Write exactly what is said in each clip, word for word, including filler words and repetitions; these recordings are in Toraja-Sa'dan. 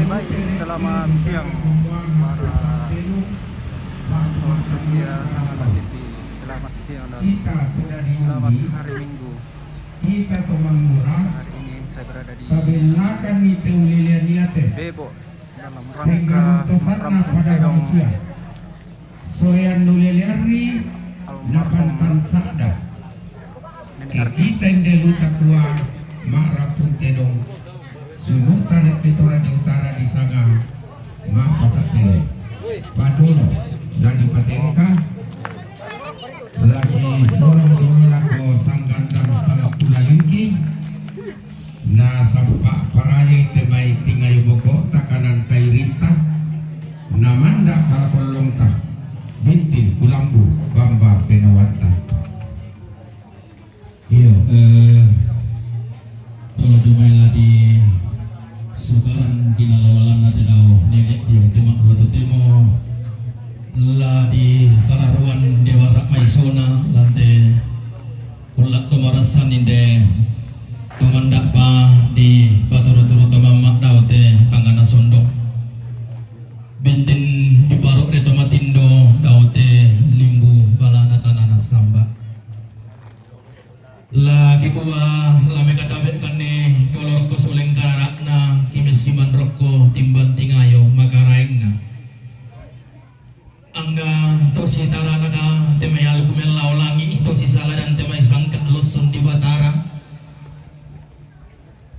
Baik, selamat siang para penonton setia Sangana T V. Selamat siang dan selamat hari Minggu. Hari ini saya berada di Bebo dalam rangka menyambut Tedong. Soyan nulelearri napantan sadda. Kekita inde luta kua ma'rampung tedong, sunuta ri Toraja Utara disanga ma'pasa tedong. Padolo na dipatengka lagi sorong dolo lako sanggandang sangapula lingki. Nasappa parayai te mai tingayo boko takanan kairita, namanda palakollongta bintin kulambu bamba penawatta. Iyo, eh, dolo tu mai la di sukaran kinalololanna te dao nene dio tema roto temo la di kararuan dewarra maisona lante. Kulla to marassan inde tumanda'pa di paturu-turu to mamma' dao te tangana sondong. Bintin di paro' ri to matindo dao te limbu balana tanana samba. La kikua la mekatabe' kanne dolo rokko suleng karara'na kimessiman rokko timbang tingayo makaraengna. Angga to sitaranaka te mai aluk mellao langi', to sisala dan te mai sangka' lossong di Batara.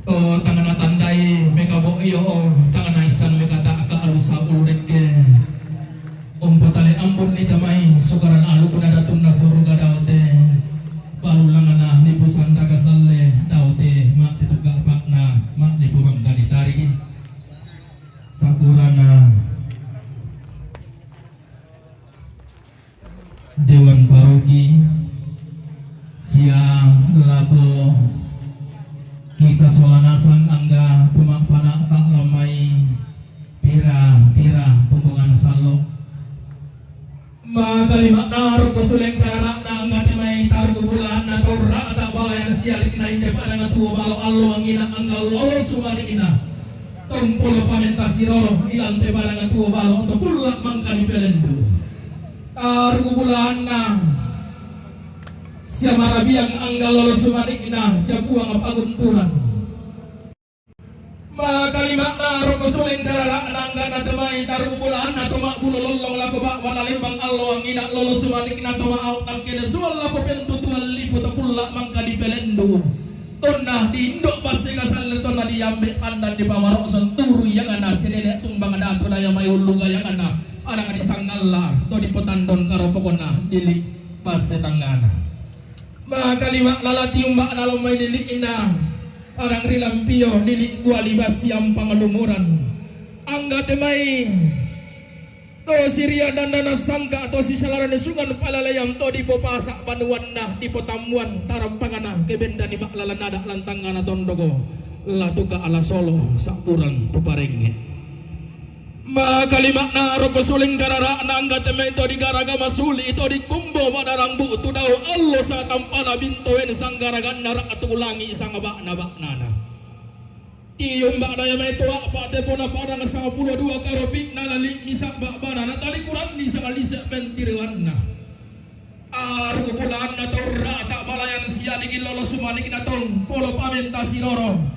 O tang natandai mekabo'io, o tang naissan mekata'ka alusa ulu rekke. Umpatale ambunni te mai sukaran alukna datunna suruga dao te. Palulangana lipu sandaka salle dao te, ma'titu kapa'na ma'lipu bangka ditariki. Sakurana Dewan Paroki sia lako kita sola nasang angga tuma'pana'ta la mai pira-pira punggungan sallo. Makalima'na rokko suleng karara'na angga te mai taruku bulaanna to ra'ta balayan sialikna inde padanga tuo balo allo angina angga lolo sumali'na. Tompolo pamenta siroro ilante padanga tuo balo to kulla mangka dipelendu. Taruku bulaanna sia marabiang angga lolo sumali'na sia puang pagunturan. Makalima'na rokko suleng karara'na angga na te mai taruku bulaanna to ma'bulo lollong lako ba'bana lembang allo angina lolo sumali'na to ma'au tangkene suang lako pentutuan lipu to kulla mangka dipelendu. Tonna di indo' basse kasalle tonna di ambe' pandan di pamaro' senturu yangana si nene' tumbang datu daya mai ullu gayangana padang di sangalla to di potandon karopokona dili' basse tangngana. Makalima' lala tiumba' nalo mai lili'na padang ri lampio lili' kuali basiang panglumuran. Angga te mai to siria dandana sangka to sisalarani sungan palaleang to dipopasa' banuanna dipotammuan tarampangana kebendani ma'lala nada' lantangngana tondogo latuka ala solo sa'burang tuparengnge'. Makalima'na rokko suleng garara'na angga te mai to digaraga masuli' to dikumbo ma'darang bu'tu dao allo satampana bintoen sanggaraganna ra'tu langi' sangaba'na-ba'nana. Tiumba' daya mai toa' pa'tepona padang sangpulo dua karopi'na lali' misa' ba'bana natalikuranni sangalise' pentiriwanna. Aru bulaanna taurra'ta' balayan sialigi lolo sumali'na tong polo pamenta siroro.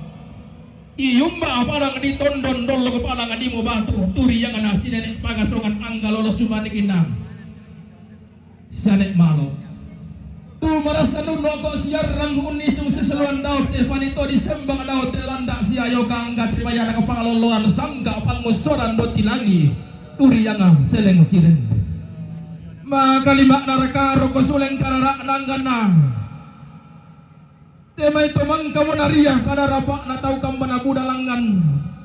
Iumba' padang ditondon dollok padang dimo batu turiangna sinene' pagasongan angga lolo sumali'na. Sane' malo. Tu marassan unno'ko siarrang unnisung sisuluan daote panito disembang daote landa' siayoka angga timayana kapaloloan sangga' pangussoran dotti langi' turianga seleng sirende. Makalima'na raka roko suleng karara'na angganna. Te mai to mangkamo naria pada rapa'na tau kambana buda langngan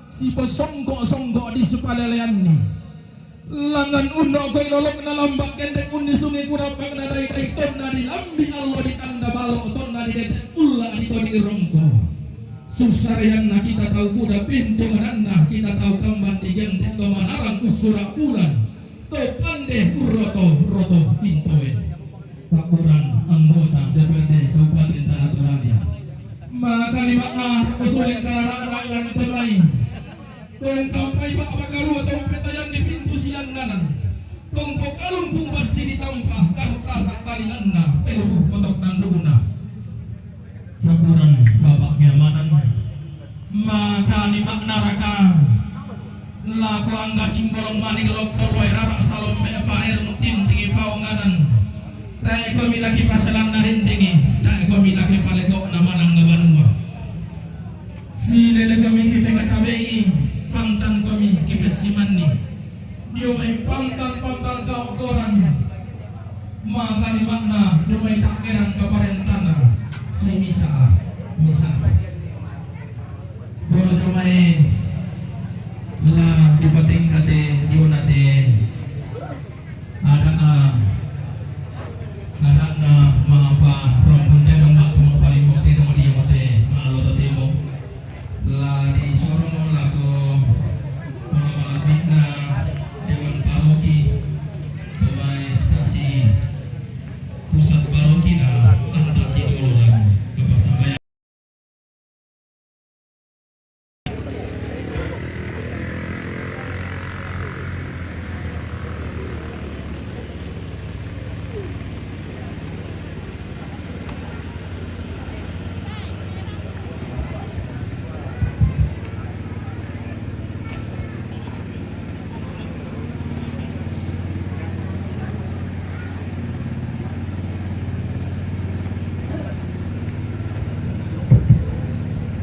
siposongko'-songko' disipaleleanni. Langngan unno'ko ilolokna lamba' kendek unnisungi kurapa'na dai-dai tonna dilambi' allo ditanda balo' tonna didete' ulla' ditoni rongko. Sussareanna kita tau buda pintu mananna kita tau kamban digente' to manarang ussura' bulan. To pande urroto-roto pintoe. Pakkurang anggota D P R D Kabupaten Tanah Toraja. Makalima'na usuleng karara'na te mai. Tong tampai bak bakarua tong petayan di pintu sianganan. Tong pokalumpu bassi ditampa kartasa talinganna pelubu kotok tanduna. Sakurang babak keamanan. Maka ni makna raka. Lako angga simbolong mani dolok toloi rara salompe paer tingi paonganan. Tae komi laki pasalan narindingi, tae komi laki paleko na manang banua. Silele kami kipe katabei, pangtan kami kipe simanni. Dio mai pangtan-pangtan kau koran. Maka ni makna dio mai takeran kaparentana si misa, misa. Bono cumai la dipatingkate dio nate. Ada, ah, ada na mapa rampun dagang batu mapalimo tino dia mate malo timo. La disorono lako pala-pala bina dewan paroki, pemain stasi pusat paroki na anta kidolo lan kapasambaya.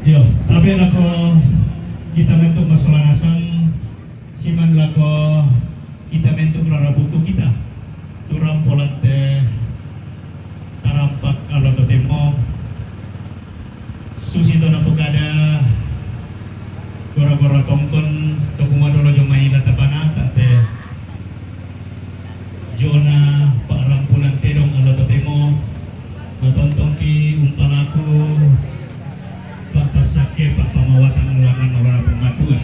Yo, tabe lako kita mentuk masola nasang, siman lako kita mentuk rara buku kita. Turang polante tarampak alo totemo. Susi to napokada gora-gora tongkon to kumadolo jomai lata panata te. Jona pa'rampunan tedong alo totemo, matontongki umpalaku pa'passakke pa'pamawatang langan olona Puang Matua.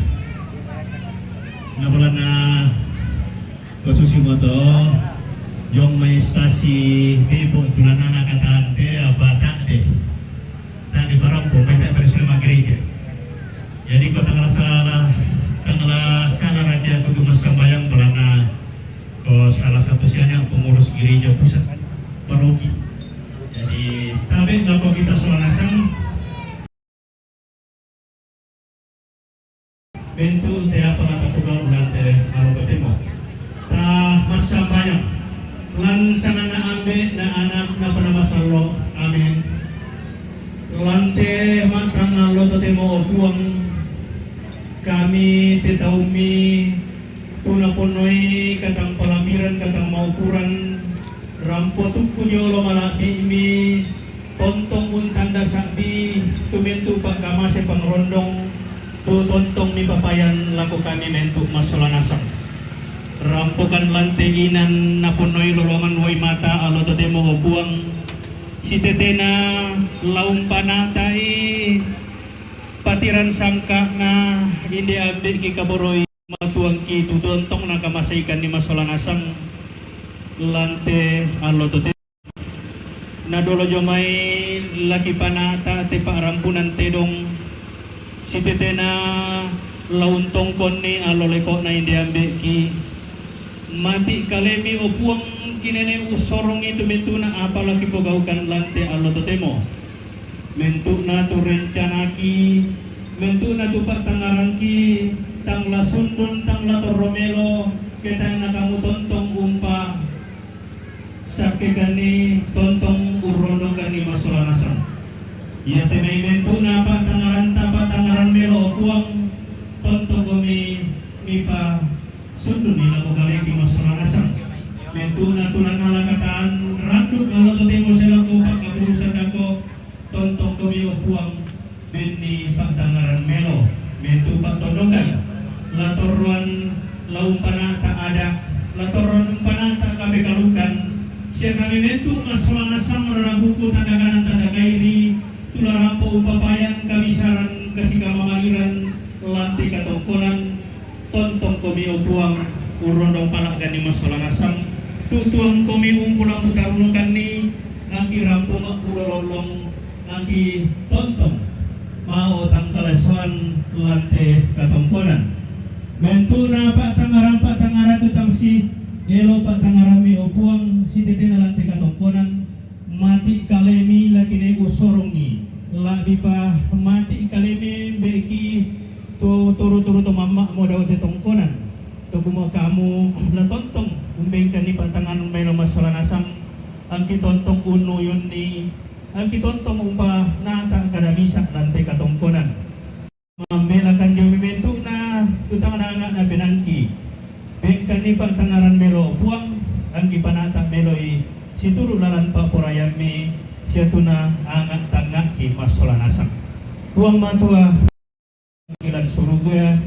Napolana kosusi moto, jong mai stasi bebo tulanana katante apa ta'de. Ta'de parompo mai ta bersama gereja. Jadi ko tanggal salah, tanggal salah raja kutu massambayang pelana ko salah satu sianya pengurus gereja pusat paroki. Jadi tabe lako kita sola nasang. Bentuk te apa lata tugang ulante alo totemo. Ta massambayang. Lan sanganna Ambe na Anak na Penamasallo. Amin. Lante matang alo totemo o Puang. Kami te taummi tu naponnoi katang palamiran katang maukuran, rampo tukku jolo mala'bi'mi, tontong untanda sa'bi tu mentu pa'kamase pangrondong, tu tontong mipapayan lako kami mentu massola nasang. Rampokan lante inan naponnoi lolongan wai mata alo totemo o Puang, sitetena la umpanata'i patiran sangka'na inde ambe'ki kaboroi. Matuangki tu tontong nakamaseikanni massola nasang lante allo tote. Nadolo jomai laki panata te pa'rampunan tedong, sitetena la untongkonni allo leko'na inde ambe'ki. Mati kalemi o Puang, kinene ussorongi tu mentuna apa laki pogaukan lante allo totemo. Mentu'na tu rencanaki, mentu'na tu pa'tangngarangki, tang la sundun, tang la torro melo, ke tae' na kamu tontong umpa sakkekanni, tontong urrondongkanni massola nasang. Iate mai mentu'na pa'tangngaranta, pa'tangngaran melo o Puang, tontongkomi mipa sundunni lako kaleki massola nasang. Mentu'na tu nannalakatan randuk allo totemo selako pa'kapurusan dako, tontongkomi o Puang, benni pa'tangngaran melo, mentu pa'tondokan, la torroan la umpanata ada, la torroan umpanata kapekalukan, sia kami mentu massola nasang rara buku tanda kanan tanda kairi, tu la rampo umpapayan kabisaran kasikamamaliran lante katongkonan, tontongkomi o Puang, urrondong pala'ganni massola nasang, tutuangkomi umpulambu tarunukanni, angki rampo ma'pulo lollong, angki tontong mao tangkalasoan lante katongkonan. Bentu'na pa'tangngarang-pa'tangngarang tu tang si elo pa'tangngarammi, o Puang, sitetena lan te katongkonan, mati' kalemi la kinai usorongngi, la'bipa mati' kalemi mbe'ki tu turu-turu to mamma'mo dao te tongkonan, to kumua kamu la tontong umbengkanni pa'tangngarang maelo massola nasang, angki tontong unnuyunni, angki tontong umpanata kada misa' lan te katongkonan. Mambelakan dio mi bentu'na tu tang naanga'na penangki. Bengkanni pa'tangngarang maelo, Puang, angki panata' maeloi situru' lalan pa'poraiammi, sia tu naanga' tangnga'ki massola nasang. Puang Matua, lan suruga,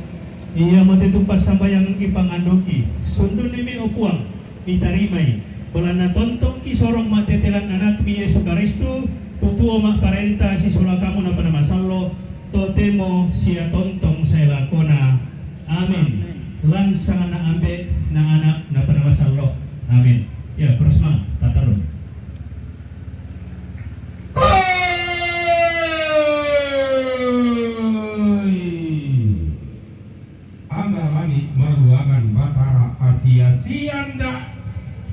iamote tu passambayangki pangandoki, sundunni mi, o Puang, mitarimai, belanna tontongki sorong matete lan Anakmi Yesu Karistu, tu tuo ma'parenta sisola kamu napana masallo, totemo sia tontong sae lakona. Amin. Lan sanganna Ambe', na Ana', napana masallo. Amin. Ya, terus mang, patarun. Koi! Anga langi' maruangan Batara, asia-sian da'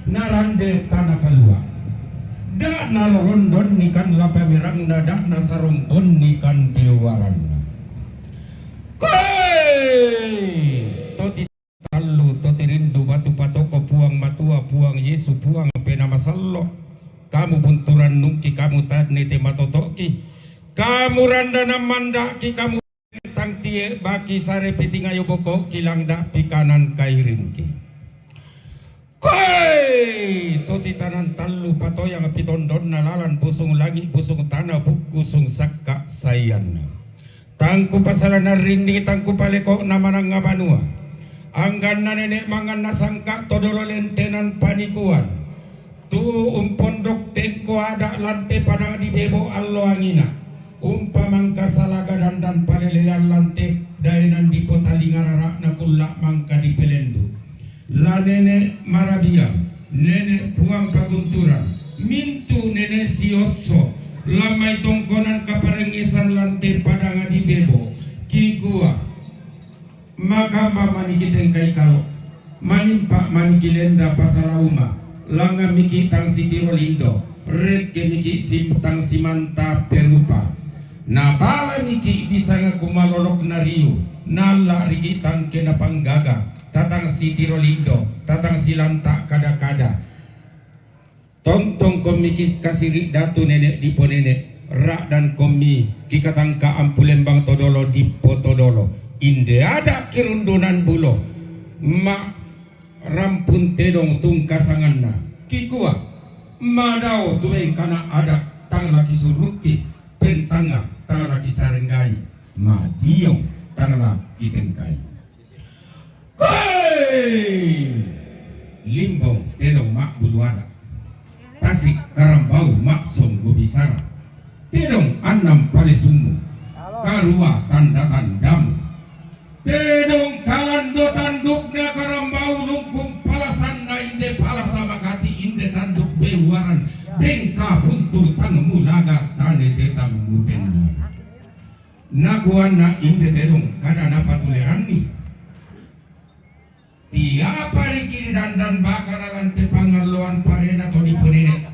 narande tana kalua', da' nalolondonnikan la pamerangna, da' nasarombonnikan bewaranna. Koi! Toti tallu, toti rindu batu patoko, Puang Matua, Puang Yesu, Puang Penaa Masallo'. Kamu buntu rannungki, kamu tannete matoto'ki, kamu randanan manda'ki, kamu tang tie baki sare pitingayo boko'ki langda' pikanan kairingki. Koi! Toti tanan tallu patoyang pitondonna lalan, busung langi', busung tana, bukku sung sakka' saianna. Tang kupasala narrinni, tang kupaleko'na manangnga banua. Angganna nene' manganna sangka' todolo lentenan panikuan. Tu umpondok tengko ada' lan te padang di Bebo allo angina. Umpamangka salaga dandan palelean lan te daenan dipotalinga rara'na kulla' mangka dipelendu. La nene' marabiang, nene' Puang pagunturan, mintu' nene' siosso, lan mai tongkonan kaparengngesan lan te padang di Bebo, kikua, makamba mani kitengkai kalo', manimpa' mani kilenda pasala uma, langngammiki' tang sitiro lindo, rekkemiki' sim-, tang simanta perupa. Nabalamiki' disanga kumalolok nariu, nalla'riki' tang kena panggaga, tatang sitiro lindo, tatang silanta kada-kada. Tontongkommiki' kasiri' datu nene' diponene', ra'dankommi kikatangka ampu lembang todolo dipotodolo. Inde ada' kirundunan bulo, ma' rampun tedong tungka sanganna. Kikua, madao tu bengkana ada' tang la kisurukki, pentanga tang la kisarenggai, madiong tang la kitengkai. Koi! Limbong tedong ma'bulu ada'. Tasik karambau ma'songgo bisara. Tedong annang palesummu. Karua tanda-tandamu. Tedong kalando tandukna karambau lungkung palasanna inde palasa makati inde tanduk bewaran. Bengka buntu tang mulaga tane tetang mubenna. Nakuanna inde tedong kada napatuleranni. Tiapa riki' didandan baka lalan te pangalloan parena to diponene'.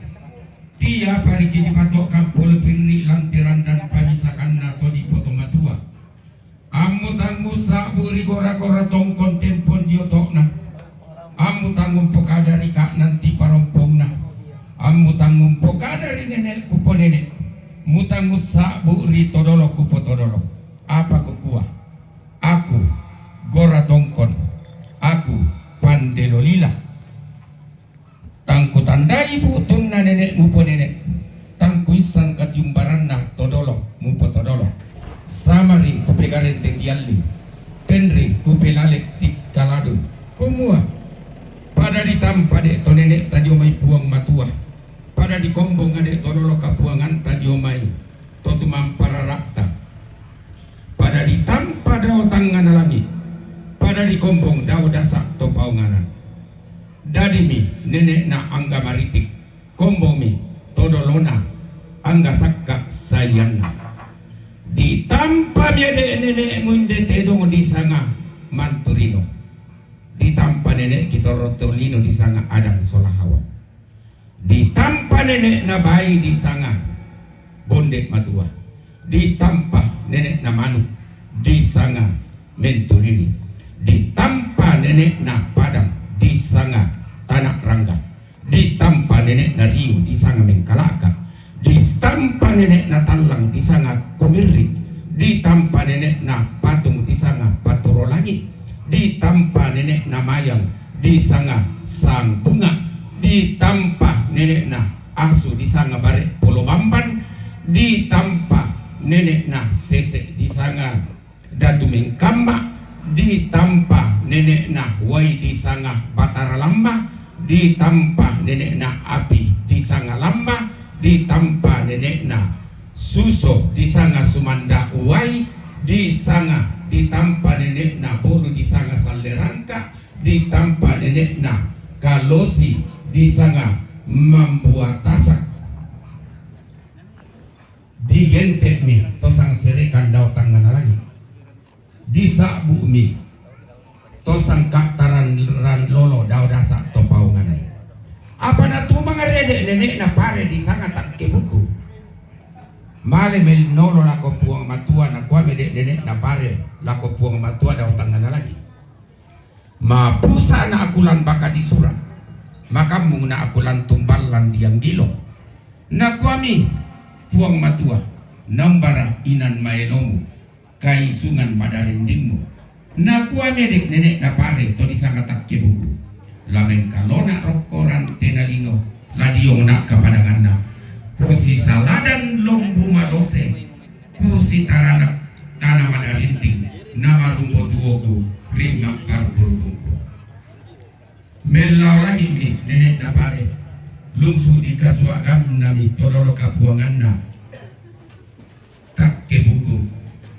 Tiapa riki' dipato'kan pole pirri' lan te randan pamisakanna to dipotomatua. Ammu tang mussa'bu ri gora-gora tongkon tempon dio to'na. Ammu tang umpokada ri ka'nang tiparompongna. Ammu tang umpokada ri nene' kuponene'. Mutang mussa'bu ri todolo kupotodolo. Apa kukua? Aku gora tongkon, aku pande lolila. Tang kutandai bu'tunna nene' muponene', tang kuissan katiumbaranna todolo mupotodolo. Samari kupegareng te tialli, tenri kupelale tikkaladun. Kumua, pada ditampa de' to nene' ta dio mai Puang Matua, pada dikombong ade' todolo kapuanganta dio mai to tumampa rara'ta. Pada ditampa dao tangngana langi', pada dikombong dao dasa' to paonganan. Dadimi nene'na angga maritik, kombongmi todolona angga sakka' saianna. Ditampami ade' nene'mu inde tedong disanga Manturino. Toro Tolino disanga Adam Solahawa. Ditampa nenekna Bai disanga Bonde Matua. Ditampa nenekna Manu disanga Menturini. Ditampa nenekna Padang disanga Tanak Rangga. Ditampa nenekna Riu disanga Mengkalaka. Ditampa nenekna Tallang disanga Kumirri. Ditampa nenekna Patung disanga Paturo Langi. Ditampa nenekna Mayang disanga Sang Bunga. Ditampa nenekna Asu disanga Bare Polo Bamban. Ditampa nenekna Sese disanga Datu Mengkamma. Ditampa nenekna Wai disanga Batara Lamma. Ditampa nenekna Api disanga Lamma. Ditampa nenekna Suso disanga Sumanda Uwai. Disanga ditampa nenekna Bolu disanga Sallerangka. Ditampa nenekna Kalosi disanga Mambua Tasak. Digente'mi to sang serekan dao tangngana langi. Disa'bu'mi to sang kattaran ran lolo dao dasa to paonganan. Apa natumang rede nenekna Pare disanga Takkebuku. Male mennolo lako Puang Matua, nakuami de nenekna Pare lako Puang Matua dao tangngana langi. Mapusa'na aku lan baka disura, makammungna aku lan tumballang dianggilo. Nakuami Puang Matua, nambara inan maelomu, kaisungan madarindingmu. Nakuami de nenekna Pare to disanga Takkebuku. La mengkalona rokko rantena lino, la diongna kapadanganna. Kusisaladan lombu malose, kusitaranak tana madarinding, namarumbo tuoku ri mabbaru-burubungku. Mellaolai'mi nenekna Pare, lungsu dikasuagannami to dolo kapuanganna Takkebuku.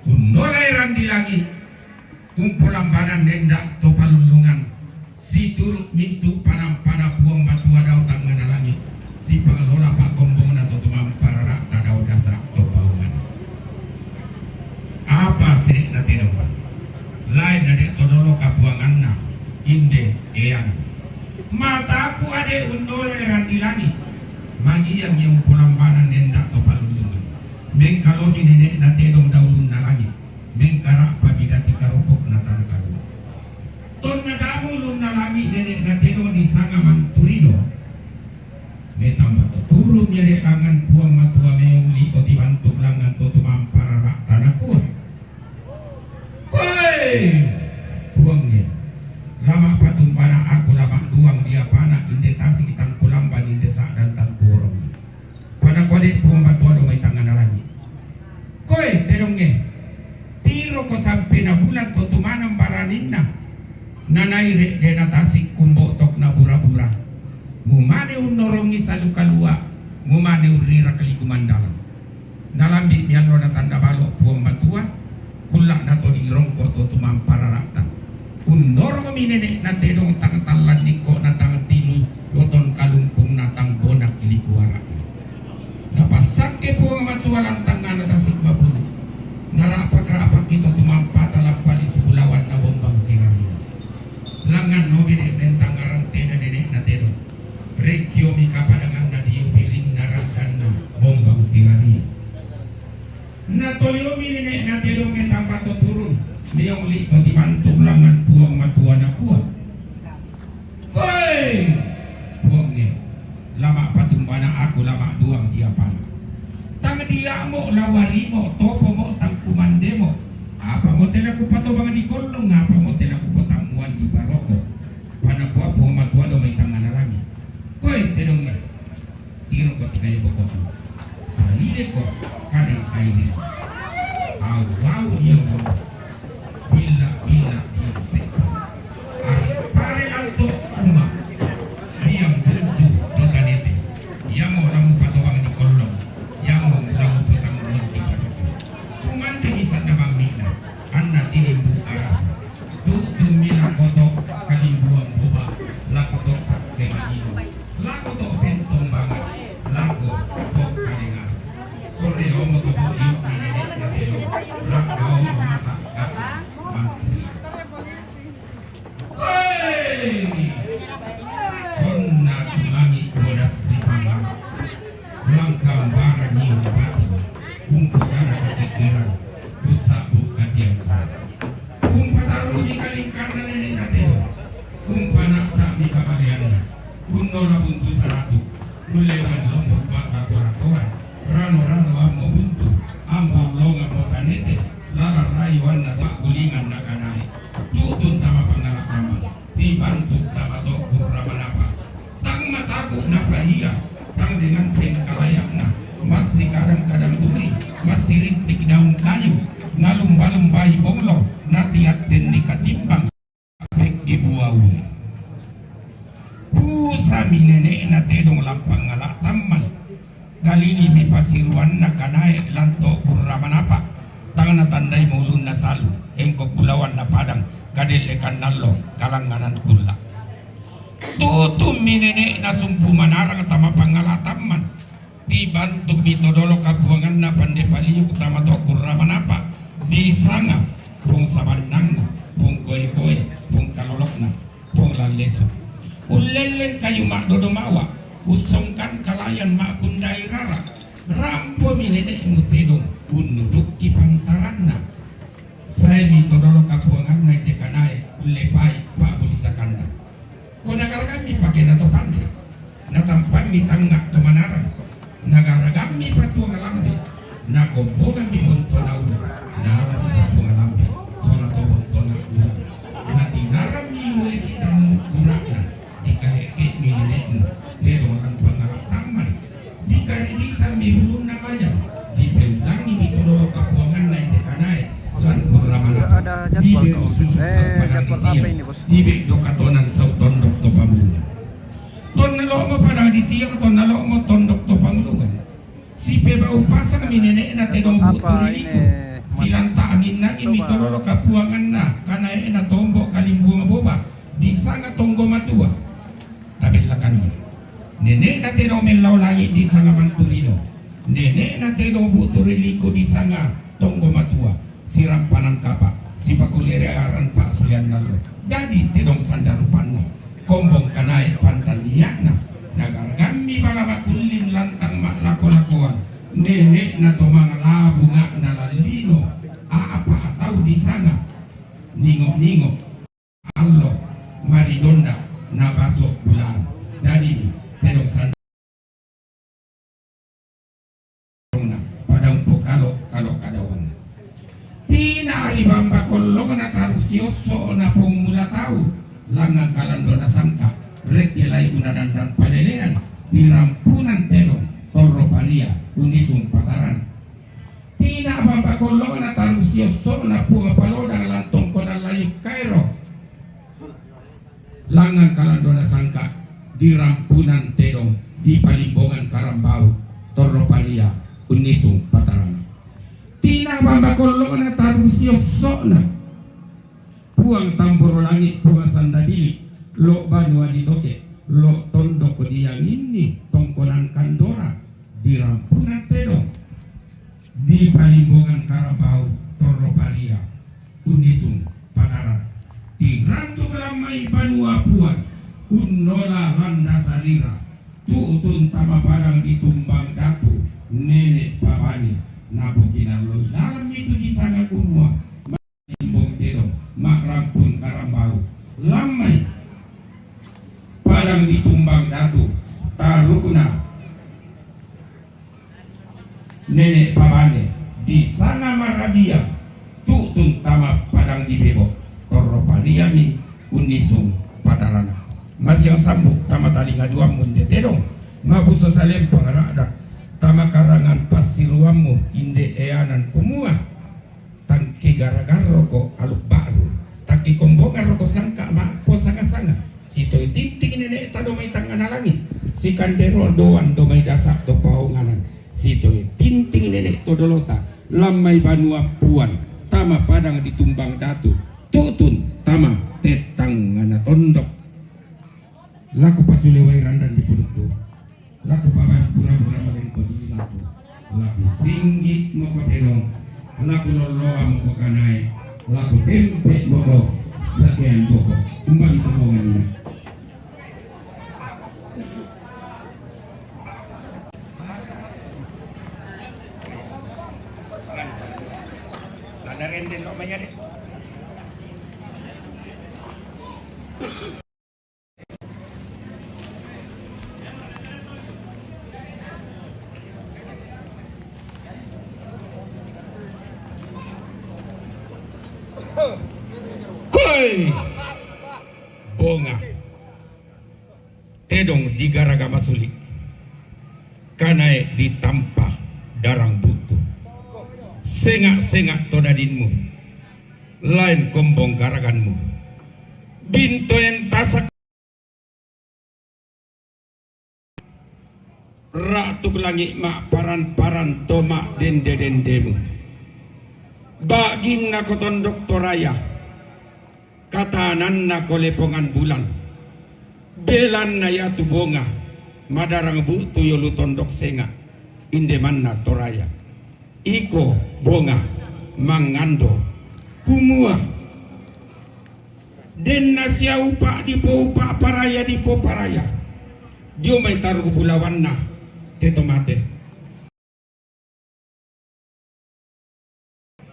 Unnolai randi langi, umpolambanan nenda to palullungan, situru mintu panampana Puang Matua dao tangngana langi, sipangelola pakkombongna to tumampa rara'ta dao dasa to paongan. Apa se'na tedong? Lain na de to dolo kapuanganna, inde eang. Mataku ade unnolai randi langi, magiang ia umpolambanan nenda to palullungan. Mengkalomi nenekna tedong dao ulunna langi, mengkara'pami dati karopokna tana kalua. Tonna damu ulunna langi nenekna tedong disanga Manturino. Metamba to turun ia de langngan Puang Matua, meuli to tibantu langngan to tumampa rara'ta, nakua, koe Puangnge, la ma'patumbana aku la ma'duang diapana, inde tasik tangkulamban, inde sa'dan tangkuorongi. Pada kua de Puang Matua dao mai tangngana langi. Koe tedongnge, tiroko sampena bulan to tumanang baraninna, nanaire de natasik kumbotok na bura-bura. Mumane unnorongi salu kalua, mumane urrirak liku mandalang. Nalambi'mi allo natanda balo Puang Matua, kulla natoding rongko to tumampa rara'ta. Unnorongmi nenekna tedong tang tallan nikko na tang tilu, loton kalungkung na tang bonak liku ara'na. Napassakke Puang Matua lantangngana tasik mapulu. Nara'pak-ra'pakki to tumampata lampali sibulawanna Bombang Siraria. Langngan nomi de mentang arantena nenekna tedong. Rekkiomi kapadanganna dio birinna raddanna Bombang Siraria. Natoliomi nenekna tedong metamba to turun, meoli to tibantu langngan Puang Matua, nakua, koe Puangnge, la ma'patumbana aku la ma'duang diapana. Tang dia'mo la uarimo, topomo tang kumandemo. Apamo te la kupatobang di kollong, apamo te la kupatammuang di baroko. Pada kua Puang Matua dao mai tangngana langi. Koe tedongnge, tiroko tikae bokokmu. Salileko kadang aire. Au-au diang bulu. Billa-billa diang seppa. Are pare lanto uma. Diang buntu ditanete. Iamo la mupatobang di kollong. Iamo la mupatanggung di baroko. Kumande misanna mammi'na. Anna tinimbu arasa. Tuttummi lako to kalimbuang boba, lako to sakke malino, lako to pentong banga, lako to kalengar. Sore omo to bo iuk na nenek na telo, lako omo mata kata mantri. Karena nene'na tedong, umpana' ta'mi kamaleanna, unnola buntu saratu', ullewang lombok ma'lako-lakoan, rano-rano ammo buntu, ambollongammo tanete, lalang rayoanna ta'gulingan nakanae, tu'tun tama pangngala' tamma, tibantu tama to kurra manapa. Tang mataku' napa ia, tang dengan pengkalayakna, massikadang-kadang duri, massirintik daun kayu, ngalumba-lumbai bonglo, natiattenni katimbang pekki buaue. Pusami nene'na tedong lampang ngala' tamman. Kalilimi pasiruanna kanae lanto kurra manapa, tang natandai maulunna salu, engko kulawanna padang, kadellekanna allo, kalangnganan kulla'. Tutummi nene'na sumpu manarang tama pangngala' tamman. Tibantukmi to dolo kapuanganna pande paliuk tama to kurra manapa, disanga Pong Sabannanna, Pong Koe-koe, Pong Kalolokna, Pong Lallesu. Ullelleng kayu ma'dodo mawa, ussongkan kalayan ma'kundai rara. Rampomi nene'mu tedong, unnudukki pantaranna. Saemi to dolo kapuanganna inde kanae, ullepai pa'bulisakanna. Ko nagaragammi pakena to pande, natampammi tangnga' to manarang, nagaragammi patuang lambe, nakombongammi bontona ulang, naalami patuang lambe, sola to bontona ulang. Natinarammi ue sitammu' gura'na, dikahe'ke'mi nene'mu, tedong lampang ngala' tamman. Dikaridisammi bulunna mayang, dipellangimi to dolo kapuanganna inde kanae, lan kurra manapa, diberu susu' sappadang ditiang, dibe'do katonan sau' tondok to pamulungan. Tonna lo'mo padang ditiang, tonna lo'mo tondok to pamulungan. Sipebau pasangmi nene'na tedong bu'tu ri liku, silanta anginnangimmi to dolo kapuanganna kanae'na tombo kalimbuang boba, disanga tonggo matua. Tabellakanni. Nene'na tedong mellao langi' disanga manturino. Nene'na tedong bu'tu ri liku disanga tonggo matua. Sirampanan kapa', sipakulle ri aran pa'sulean allo. Dadi tedong sanda rupanna. Kombong kanae pantannia'na. Nagaragammi bala makullin lantang ma'lako-lakoan. Nene'na to mangalabunga'na lallino. A'pa' tau disanga. Ningo-ningo. Allo, maridonda, nabaso bulan. Dadimi, tedong sandona, pada umpokalo-kalo kadawanna. Tina ari bamba kollongna taru siosso na pong mula tau, langngan kalandona sangka, rekke lai una dandang palelean, dirampunan tedong, torro palia, unisung pataran. Tina bamba kollongna taru siosso na puang palodang lantong kona layuk kaero. Langngan kalandona sangka, dirampunan tedong, dipalimbongan karambau, torro palia, unnisung patarana. Tina bamba kollongna taru siossona, puang tamboro langi', puang sandabili, lo' banua ditoke, lo' tondok dianginni, tongkonan kandora, dirampunan tedong. Dipalimbongan karambau torro palia, unnisung patara, tirantu kalammai banua puan, unnola landa sarira, tu'tun tama padang ditumbang datu, nene' pabane, napokinalloi lalammi tu disanga kumua, Limbong tedong, ma'rampun karambau. Lammai padang ditumbang datu, tarukna nene' pabane, disanga marabiang, tu'tun tama padang dibebo, torro paliami unnisung patarana. Masiang sambu tama talinga duammu inde tedong, mabuso salempang ra'da, tama karangan passiruammu inde eanan kumua, Tangki gara-garroko alu' ba'ru, tangki kombongarroko sangka' ma'po sanga-sanga, sitoi tinting nene'ta domai tangngana langi', sikandero doang domai dasa' to paonganan, sitoi tinting nene' to dolota, lammai banua puan, tama padang ditumbang datu, tu'tun tama tettangngana tondok. Laku pasule wai randang di pudukku. Laku pabali pura-pura malengko di laku. Laku singgi moko tedong. Laku lolloa moko kanae. Laku tempe moko sakean boko. Umbali tembonganna. Lana renden lo maya de. Hoi! Bonga. Tedong di garaga masuli'. Kanae di tampa darang bu'tu. Senga'-senga' to dadinmu. Laen kombong garaganmu. Bintoen tasak Ra'tuk langi' ma'paran-paran to ma'dende-dendemu. Ba'ginna ko tondok Toraya, katananna ko lepongan bulan. Belanna iatu bonga, madarang bu'tu iolu tondok senga', inde manna Toraya. Iko bonga mangando, kumua, denna siaupa' dipoupa' paraya dipoparaya, dio mai taruk bulawanna te to mate.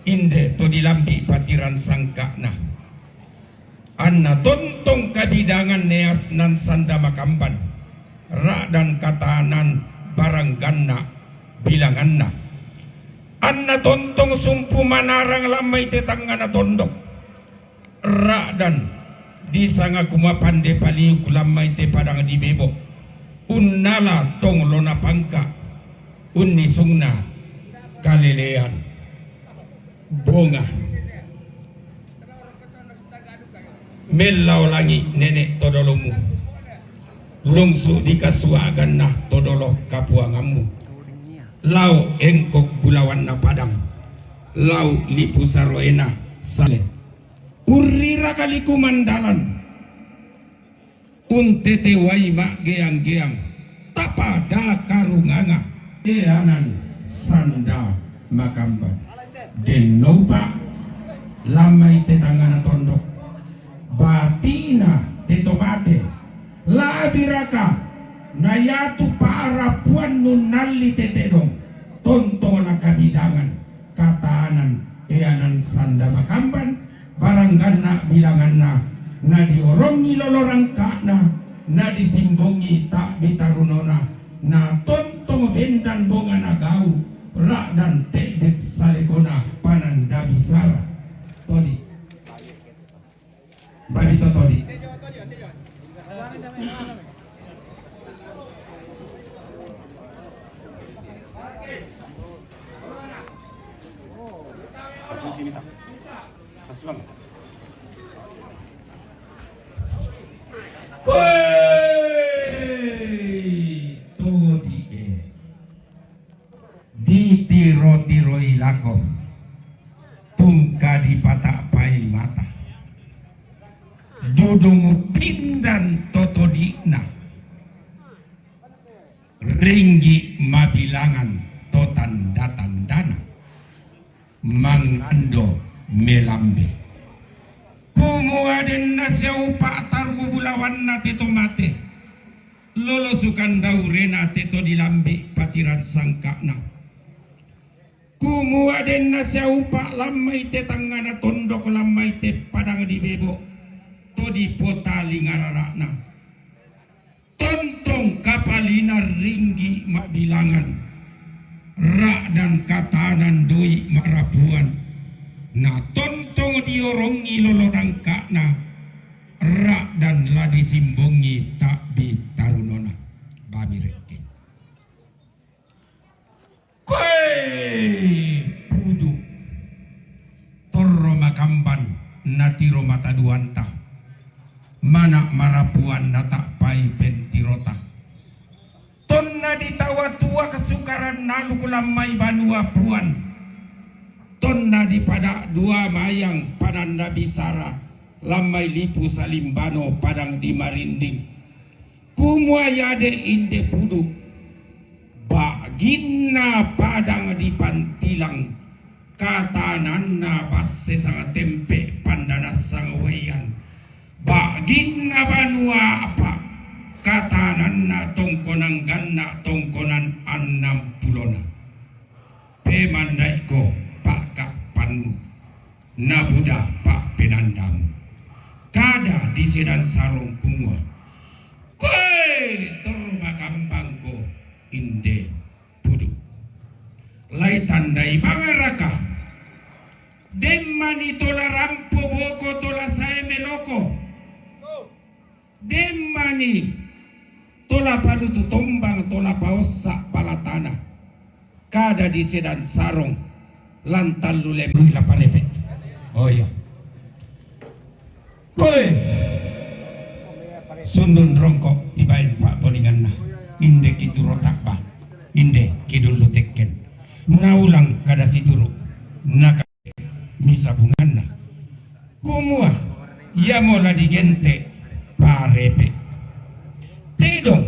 Inde to dilambi' patiran sangka'na. Anna tontong kabidangan neas nan sanda makamban, ra'dan katanan barangganna bilanganna. Anna tontong sumpu manarang lammai te tangngana tondok. Ra'dan disanga kumapande paliuk lammai te padang di bebo'. Unnala tong lona pangka'. Unnisungna kalelean. Bonga. Mellao langi' nene' to dolomu. Lungsu' di kasuaganna to dolo kapuangammu. Lao' engkok bulawanna padang. Lao' lipu saroena sale. Urrira kaliku mandalan. Untetewai ma'geang-geang, tapada karunganga. Eanan sanda makamban. Dennoupa' lammai te tangngana tondok. Bati'na te to mate. La'biraka na iatu pa'rapuan nunnalli te tedong. Tontong la kabidangan. Katanan eanan sanda makamban, barangganna bilanganna, na diorongi lolo rangka'na, na disimbongi ta'bi tarunona, na tontong bendan bonga na gau', ra'dan te'dek salekona pananda bisara. Todi. Babi totodi. Koe todi e. Ditiro-tiroi lako, tungka dipata'pai mata. Dudung pindan to todi'na, ringgi' mabilangan to tanda-tandana, mangando melambe. Kumua denna siaupa' targu bulawanna te to mate. Lolosukan daurena te to dilambi' patiran sangka'na. Kumua denna siaupa' lammai te tangngana tondok lammai te padang di bebo', to dipotalinga rara'na. Tontong kapalina ringgi' ma'bilangan. Ra'dan katanan doi' ma'rapuan. Na tontong diorongi lolo rangka'na. Ra'dan la disimbongi ta'bi tarunona. Bami rekke. Koe pudu. Torro makamban natiro mataduanta. Mana' marapuan nata'pai pentirota. Tonna ditawa tua kasukaran naluk lammai banua puan. Tonna dipada' dua mayang pananda bisara lammai lipu salimbano padang di marinding. Kumua iade inde pudu. Ba'ginna padang di pantilang. Katananna basse sanga tempe' pandanassang uwaian. Ba'ginna banua apa' katananna tongkonan ganna' tongkonan annampulona. Pemandai'ko pa'kappanmu, nabuda pa'penandamu. Kada disedan sarong kumua, koe torro makambangko inde pudu. Lai tandai bangaraka? Den mani tola rampo boko tola sae Ko. Demmani to la palutu tombang, to la paossa palatana. Kada di sedan sarong, lantallu lembu la parepe. Oh iya. Koe. Sundun rongko tibain pa'tolinganna. Inde kituro tabba. Inde kidullu tekken. Naulang kada situru. Naka misa bunganna. Kumua, iamo la digente parepe. Tedong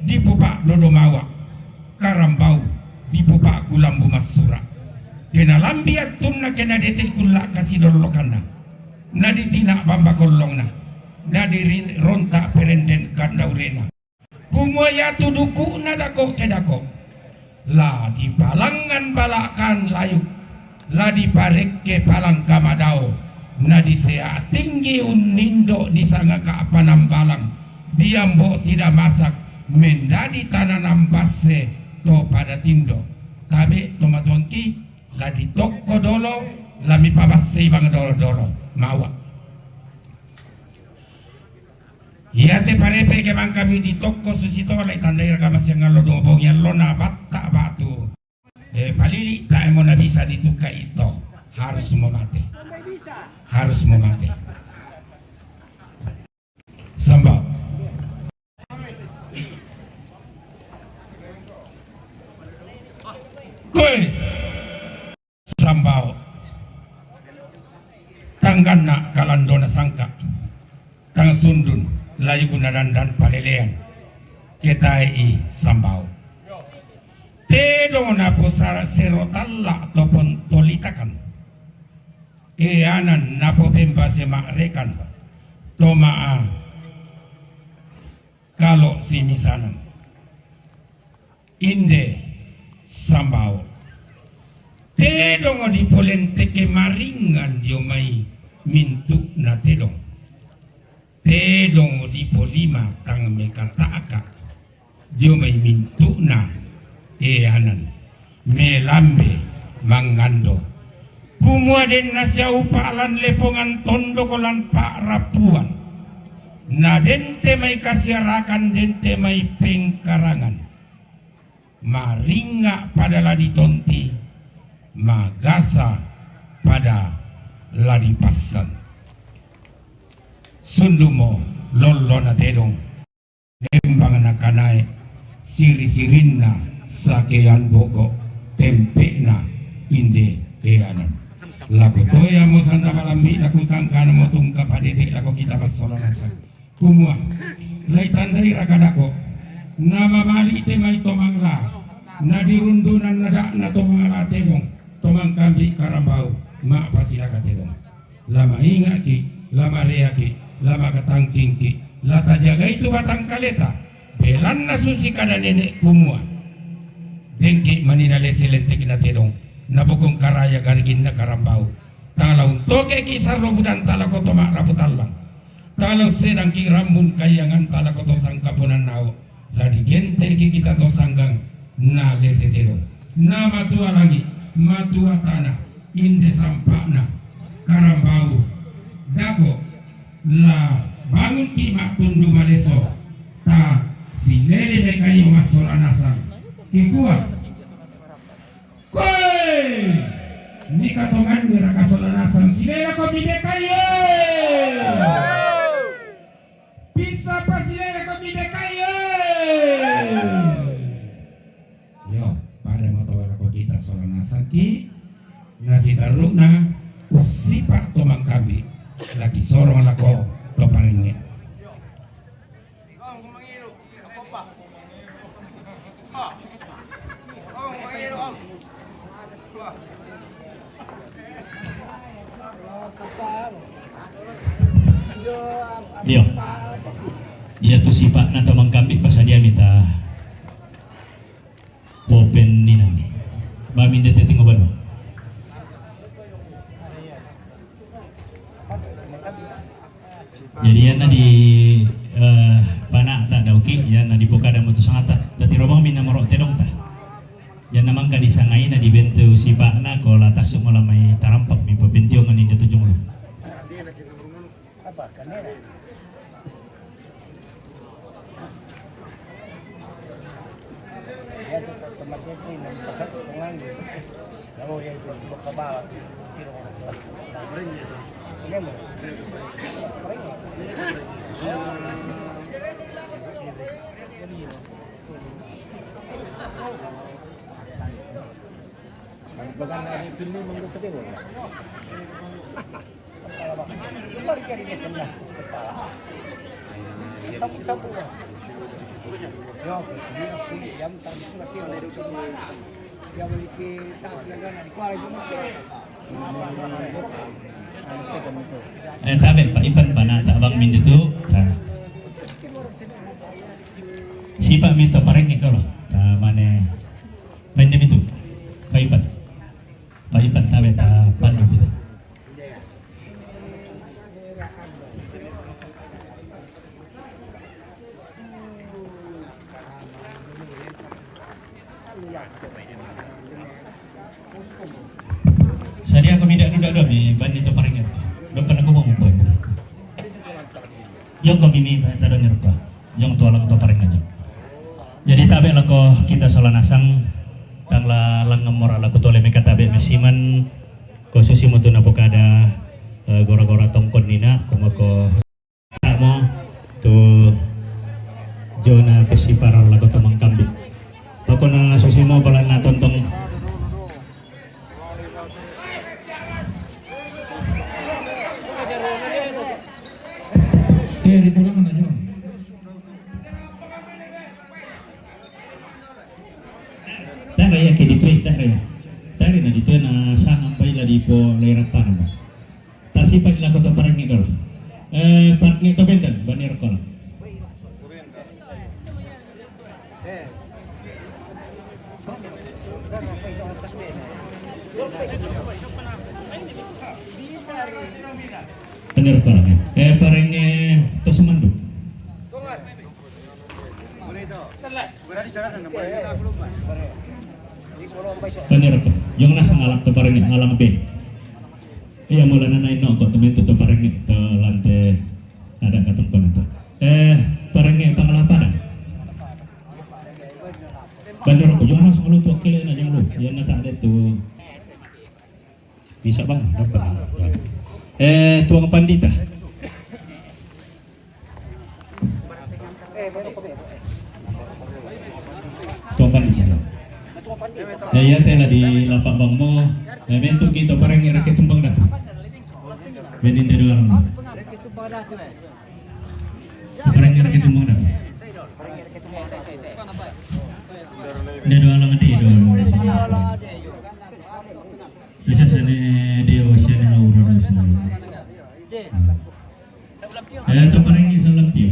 dipupa dodo mawa, karambau dipupa kulambu massura. Kena lambi attunna, kena dete kulla kasidollokanna. Na ditina bamba kollongna. Na dironta perenden kandaurena. Kumua iatu duku'na dako ke dako. La dipalangngan balakan layu, la diparekke palangka madao, na disea tinggi unnindo disangaka panambalang, diambo tidak masak, mendadi tananang basse to pada tindo. Tabe to matuangki, la ditokko dolo, la mipabassei bang dolo-dolo, mawa. Iate parepe ke mangkami ditokko susito, lai tandai raka masiang allo dua bongi allona batta batu. Eh, palili tae mo na bisa ditukka ito. Harus mo mate. Harus mo mate. Samba. Koe. Sambao. Tangganna kalandona sangka. Tang sundun, layukuna dandan palelean. Ketae i sambao. Tedong naposara sero talla topon tolitakan. Eanan napopemba sema'rekan. Toma'a kalo simisanan. Inde sambao. Tedong dipolenteke maringngan dio mai mintu'na tedong. Tedong dipolima tang mekata'ka dio mai mintu'na eanan. Melambe mangngando. Kumua den nasiaupa lan lepongan tondoko lan pa'rapuan. Na dente mai kasiarakan, dente mai pengkarangan. Maringnga pada la ditonti, magasa pada la dipassan. Sundumo lollona tedong. Lembang nakanae, siri-sirinna sakean boko, tempe'na inde eanan. Laku toya mo sanda malambi, laku tangkana mo tungka padete, laku kita bassola nasang. Kumua, lai tandai raka dako, namamali te mai to mangla, nadirundunan nada'na to mangla tebong, to mangkambi karambau, ma'pasilaka tebong. La mainga'ki, la mareaki, la makatangkingki, la tajagai tu batang kaleta. Belanna susi kada nene' kumua, dengki mani nalese lentekna tedong, nabokong karaya gariginna karambau. Tala untokeki sarro budanta lako to ma'rapu tallang. Tala ussedangki rambun kaianganta lako to sangkaponan nao. La digenteki kita to sanggang, na lese tedong, na matua langi, matua tana, inde sampa'na, karambau, dako, la bangunki ma'tundu maleso, ta silele mekaio massola nasang. Kikua, Koe! Mika tonganni raka sola nasang, silelako mibekaie! Pissa pa silelako mibekaie! Yo, pada matoa lako kita sola nasangki, nasitarru'na ussipa to mangkambi, laki sorong lako to parengnge. Iyo. Iya tu sipa'na to mangkambi, pasadia mita popenninanni. Mami nde te tingo banua. Jadi iyanna di, eh, pana'ta dauki, iyanna dipokada mutu sangata, tatirobang minna moro tedongta. Iyanna mangka disangaina dibentu sipa'na ko la tassu mo la mai tarampak mi papentiongan inda tujung lu. Apa, kamera? Ya, tu, tu, tu, mati tu, ini pasal penganggil. Lalu dia tu, tu, kepala, tiro. Ini mah. Bukan dari pintu, mangga kedua. Eh, tabe, Pak Ipan, pana tabang mindu tu. Ta. Sipa minto parenge dolo. Ta mane. Mende mitu. Pak Ipan. Pak Ipan tabe ta pandu pitu. Sadia ko mida duda do mi bani to parenge ko. Do pana ko mo poin. Yong ko bimi ba tado nyeruka. Yong tualang to parenge aja. Jadi tabe lako kita sola nasang tangla lang mora lako tole meka tabe mesiman ko susi mutu na pokada, eh, gora-gora tongkon nina ko mako mo tu jona besi paral lako tamang kambing. Pako na susi mo bala na tontong. Te di tulang na jo. Tara ya ke ditue, tara ya. Tara na ditue na sanga pai la di po lera pana mo. Tasi pai lako to parenge dolo. Eh, parenge to bendan, bani rokol. Bani rokol. Eh, parenge to sumanduk. Paniraka. Yong nasa ngalak to parenge, ngalak be. Iya, mula na nai no ko to mentu to parenge to lante ada katong kono to. Eh, parenge pangalapadan. Paniraka, yong nasa ngalu to kele na jang lu. Ya na tak ada tu. Bisa bang, dapat. Eh, tuang pandita. Tuang pandita. Eh, ya tela di lapak bang mo. Eh, mentu kita pareng ira ke tumbang datu. Benin de doang. Pareng ira ke tumbang datu. De doang lang di doang. Bisa sene dia usia ni orang sana. Eh, to pareng ni salam pio.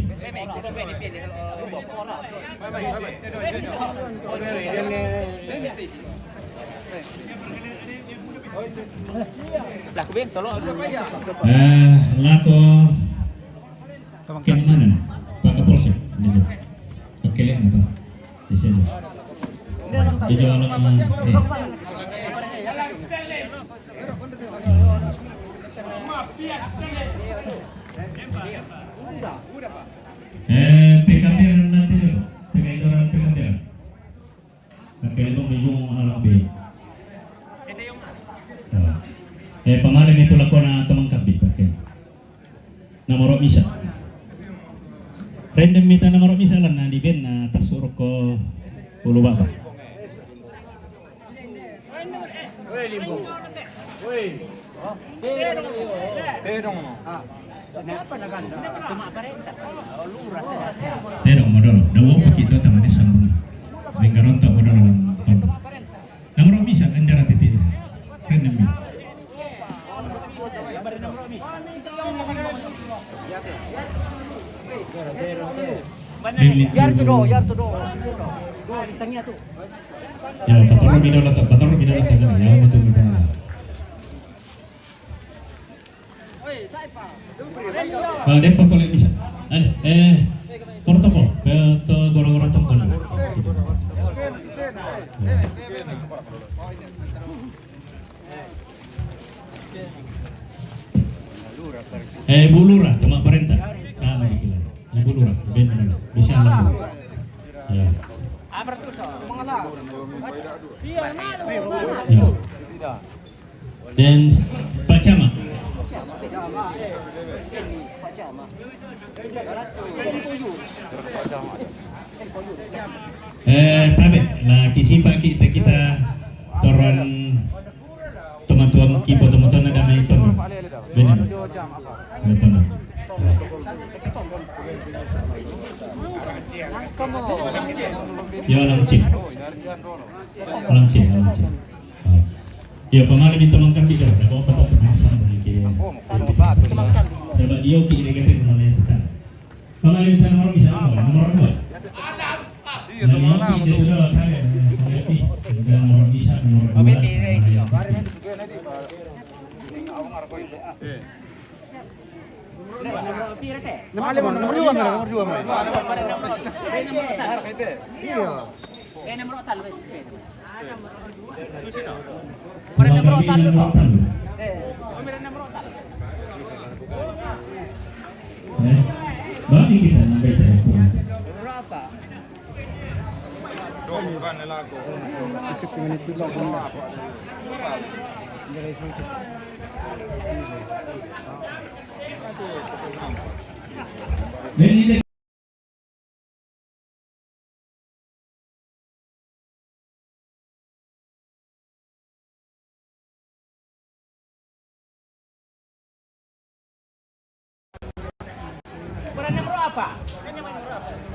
Eh, lako. Keng mana? Pak Kapolsek. Gitu. Oke, lihat apa? Di sini. Di jalan, eh. Eh, P K P orang nanti dulu. P K P orang, P K P orang. Oke, lu bingung alam B. Eh, pamale mi tulakona tamang kapit, oke. Namoro misa. Random mita namoro misa lan na di ben na tasuro ko ulu baba. Tedong modolo. Dawo paki do tamane sambung. Linggaron ta modolo. Namoro misa endara titi. Random mi. Yar tu do, yar tu do. Do di tengah tu. Ya, patoro mi dola ta, patoro mi dola ta. Ya, betul, betul. Kalau dia apa boleh bisa? Eh, eh, protokol, eh, to gora-gora tongkol. Eh, Ibu Lurah, tama parenta. Tama di kila. Ibu Lurah, ben mana? Bisa lambu. Ya. Ya. Dan Pak Camat. Eh, tabe, la kisipa kita kita toron teman-tuan kipo teman-tuan ada main tono. Benar. Main tono. Ya, langsung. Langsung, langsung. Oh. Iyo, pamali minta mangkan di dalam, ada apa tak pernah sama ni kiri. Coba dia kiri kata mana yang tekan. Pamali minta nomor bisa apa? Nomor dua. Nah, yang kiri dia sudah tahu, ya, nomor bisa, nomor dua.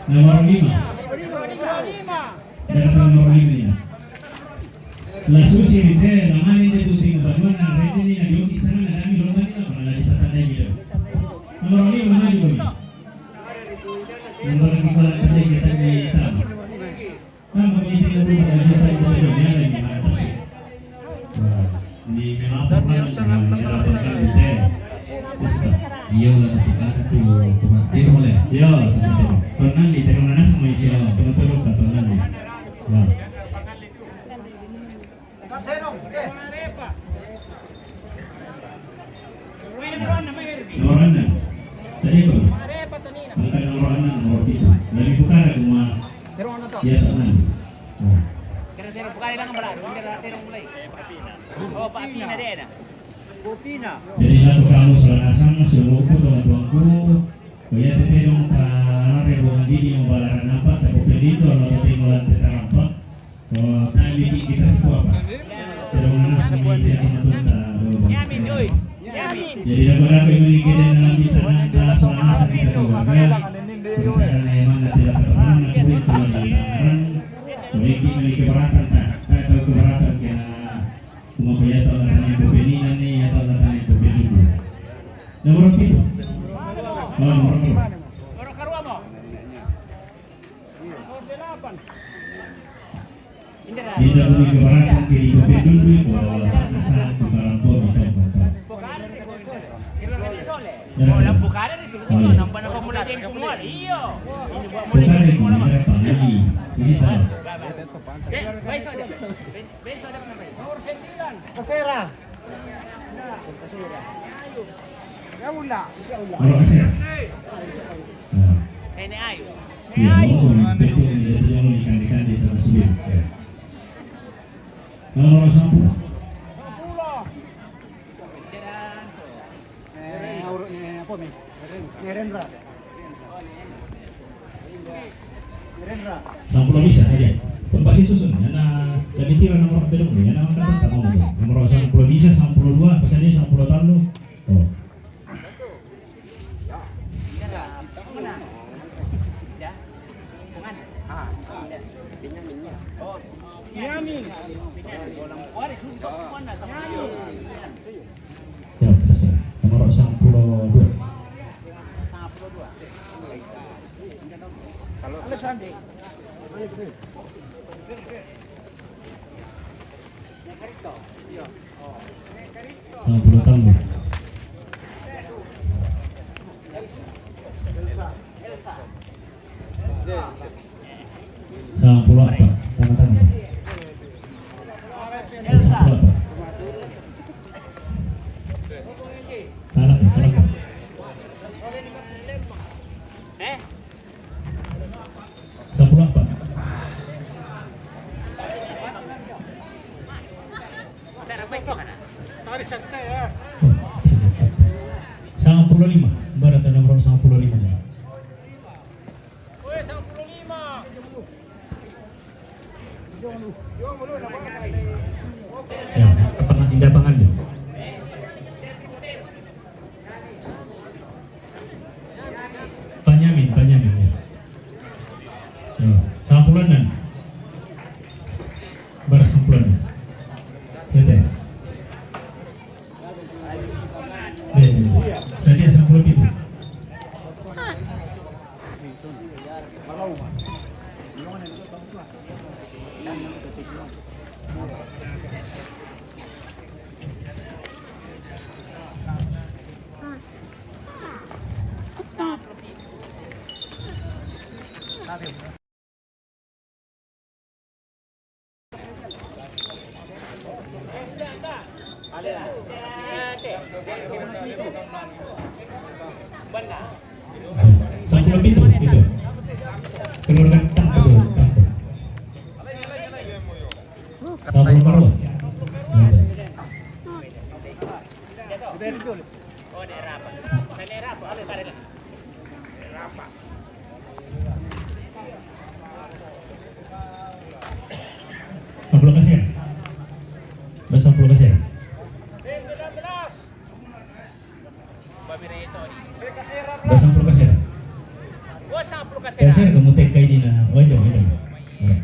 Nomor lima. Dapat nomor lima ini. La susi rinde, la mani de tu ting banua na rende ni na yoki sana na dami lomba ni na pala di tatanda ni do. Nomor lima na yoki. Nomor lima na yoki. Nomor lima na yoki. Iyo, la tu kaka tu, tu mati mo le. Iyo, tu mati mo. Tonang di terang nanas mo isyo, tu mati mo ka tonang di. Iyo. Nomor enam. Saya itu. Angka nomor enam, nomor tujuh. Dari Bukara cuma. Iya, tenang. Nah. Jadi, lah, kamu salah nasang, semua pun teman-temanku. Kaya tete dong ka are bongan dini mo balaran apa, ta ko pelito, lo tete mo lante tarampa. Oh, tali kita semua, Pak. Pero mana semua isi apa tuh, ta, do, Bang. Jadi, dapat apa yang ini kita dalam kita nanta, sama kita keluarga. Kita na emang na tidak terpernah na kulit kalau di tangan. Memiliki, memiliki keberatan, tak? Tak tahu keberatan kena cuma kaya tahu na tanya pepeninan ni, ya tahu na tanya pepeninan. Nomor pitu. Oh, nomor pitu. Kita punya keberatan ke di Bukit Dundui, bahwa tak kesal tukar ampun kita buka. Bukan itu, kita panggil. Ini tahu. Kasera. Kasera. Ya, ulah. Orang Kasera. Nah. Nenek Ayu. Iya, mau betul, dia tidak mau ikan-ikan di teras sendiri. Ya. Nomor sepuluh. Eh, urut ni apa ni? Nerendra. Nerendra. Sampulu bisa saja. Pun pasti susun. Yana, jadi kira nomor apa dong? Yana angkat tak mau. Nomor sampulu bisa, sampulu dua, pesannya sampulu talu. Oh. Ya, terserah. Nomor sampulu dua. Sampulu talu. Sampulu apat. Tanda tangan. Eh, sampulu apat. Salah, salah. Sampulu ampat. Oh, sampulu lima. Bara ta nomor sampulu lima. Ya, apa nak indah pangan dia? Panyamin, panyamin ya. Ya, sampulu anam. Bara sampulu anam. Ya, teh. Sadia sampulu pitu. Sampulu pitu, pitu. Keluarkan tampo tu, tampo. Sampulu karua. Pitu. Sampulu kasera. Bara sampulu kasera. Bara sampulu kasera. Kasera kamu tek kai dina. Wajar, wajar. Ya.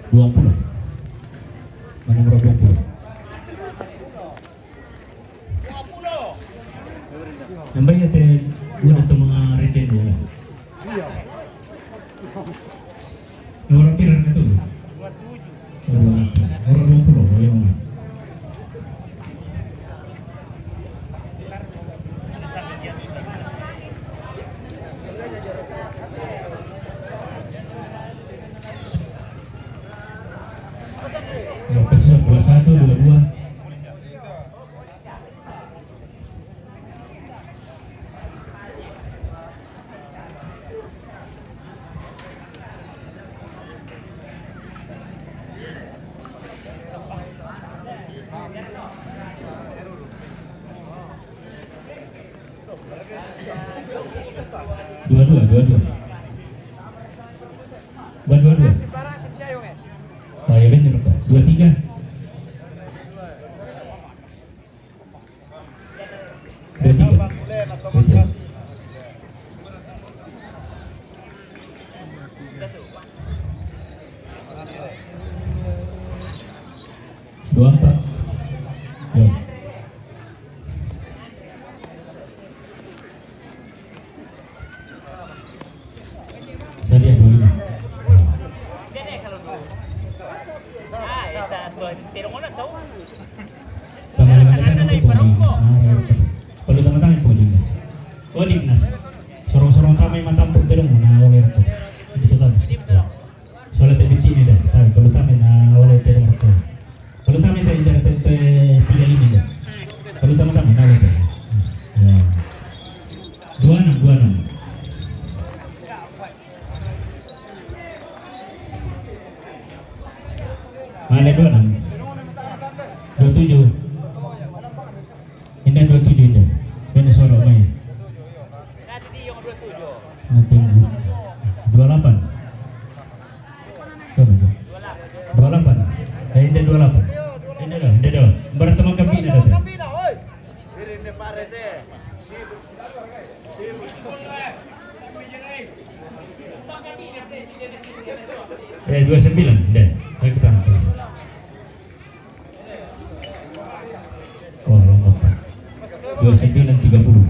Duapulu. Mana nomor duapulu? Nambai ya te guna tu manga reden dulu. Nomor pira na tu? Nomor duapulu, oh, ya, Mak. Ya, peso dua satu, dua dua. Dua dua, dua dua. Buat dua dua. Oh, ya benar kok. Dua tiga. Dua tiga. Dua tiga. Dua empat. Ya. Sadia dua lima. Pamali-mali tama tu pung Dignas. Ah, ya, betul. Perlu tama-tama pung Dignas. Oh, Dignas. Sorong-sorong tama yang matang pung telung na oleh tu. Betul tama. Soalnya te biti ni dah. Tapi perlu tama na oleh telung tu. Perlu tama te, te, te, te, tiga lima dah. Perlu tama-tama na oleh tu. Ya. Dua enam, dua enam. Mana dua enam? Dua tujuh. Inda dua tujuh inda. Kena sorok mai. Nanti dua lapan. Dua lapan. Eh, inda dua lapan. Inda dah, inda dah. Bara teman kami inda dah. Eh, dua sembilan, deh. Baik, kita angkat. Oh, lompat. Dua sembilan tiga puluh.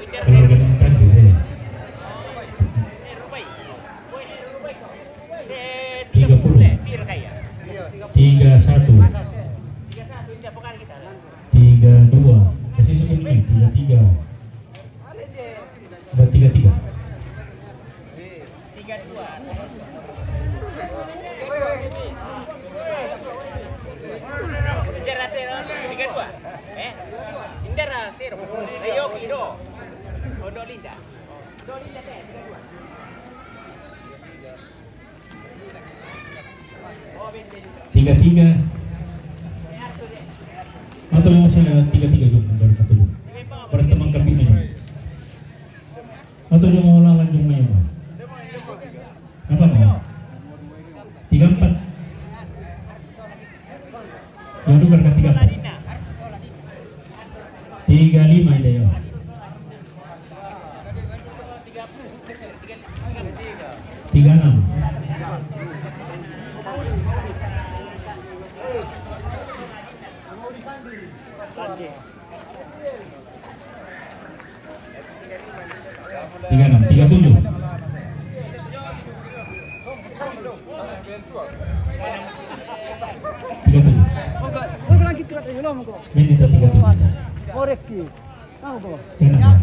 Kalau dengan tadi, eh. Tiga puluh. Tiga satu. Tiga dua. Kasih susun ini, tiga tiga. Ada tiga tiga. Tiga dua. Tiga dua. Eh? Indra, zero. Ayo, Kiro. Ondo Linda. Tiga tiga. Atau yang saya tiga tiga juga, baru satu juga. Berteman kami ini. Atau yang mau lawan yang main, Bang? Apa mau? Tiga empat. Yang tukar ke tiga empat. Tiga lima ini ya. Tiga enam. Tiga enam, tiga tujuh. Tiga tujuh. Ini tak tiga tujuh. Korek ki. Tahu kok. Tiga enam.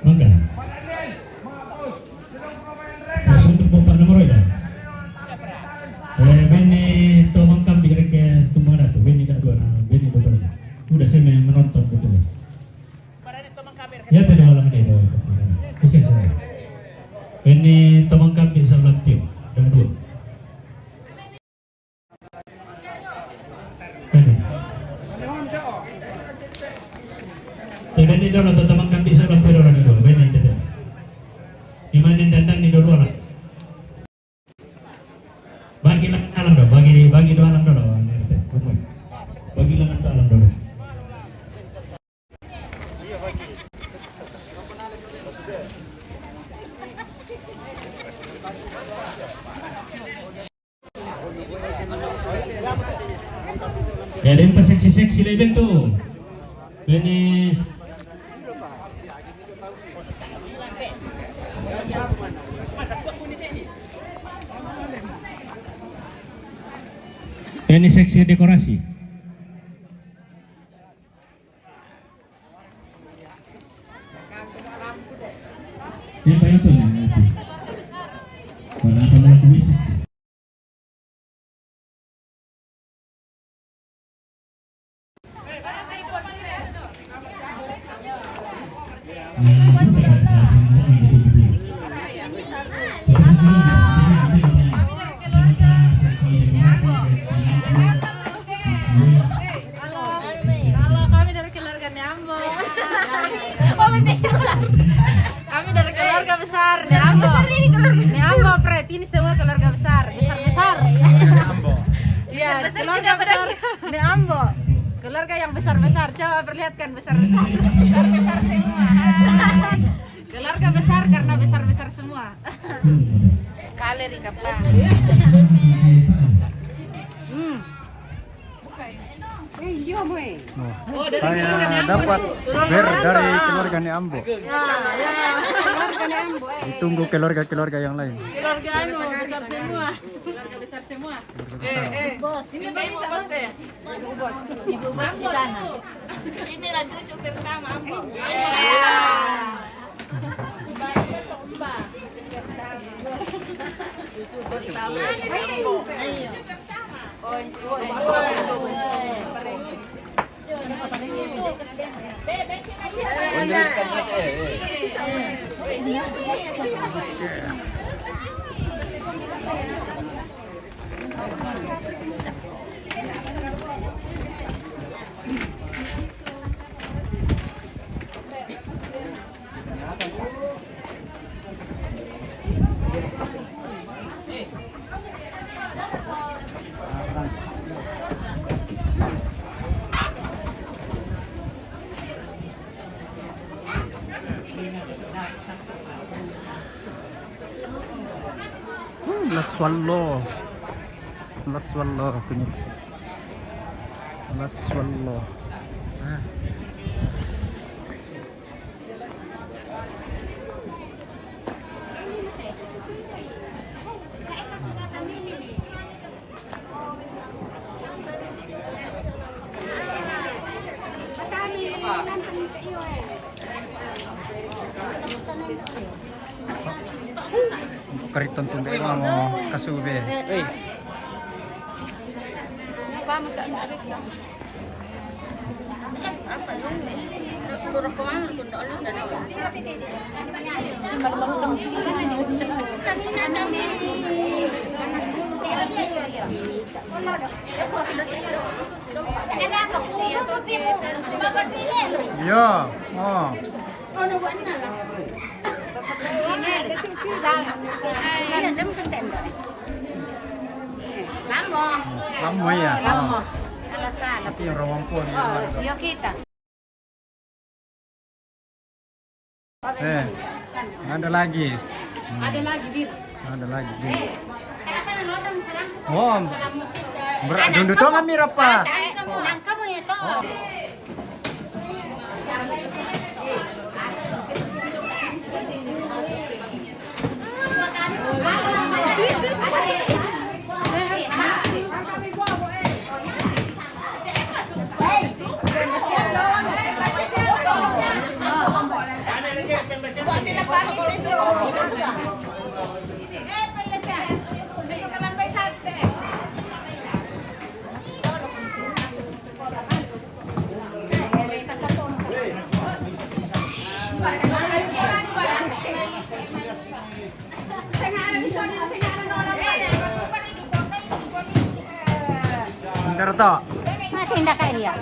Maka. Pasundu pompa nomor ida. Eh, bene to mangkambi reke tumana tu, bene dak dua na, bene botol. Udah saya menonton betul. Ya, tidak malam ini, Boy. Bisa, bisa. Ini teman kami sama tim, dan dua. Ini. Jadi ini dulu, teman kami sama tim orang dulu. Ini, ini. Imanin dan dan ini dulu lah. Bagi lang alam dulu, bagi, bagi dua alam dulu. Bagi lang alam dulu. Ya, ada yang pas seksi-seksi lagi bentuk. Ini. Ini seksi dekorasi. Siapa itu? Mana apa lagi? Halo, kami dari keluarga Neambo. Kami dari keluarga besar Neambo. Neambo, Pret, ini semua keluarga besar, besar-besar. Iya, keluarga besar Neambo. Keluarga yang besar-besar, coba perlihatkan besar-besar. Besar-besar semua. Keluarga besar karena besar-besar semua. Kale di kapang. Hmm. Oh, dari keluarga Neambo. Saya dapat ber dari keluarga Neambo. Ya, ya. Keluarga Neambo, eh. Ditunggu keluarga-keluarga yang lain. Keluarga anu besar semua. Keluarga besar semua. Keluarga besar. Eh, eh. Bos. Ini Bos, eh. Ibu Bos di sana. Inilah cucu pertama, Ambo. Iya. Cucu pertama. Ayo. Hmm, la swallow. Las wallah, kunyit. Las wallah. Ah. Kariton tumbe mo kasube. Yo, oh. Lamo. Lamo ya? Lamo. Oh. Tapi yang rawang pun. Oh, yo kita. Eh, ada lagi. Hmm. Ada lagi, Bir. Ada lagi, Bir. Oh, berat dulu dong, Amir, apa? Kamu, kamu ya, toh. Oh. Pinter to. Mati ndak kayak dia.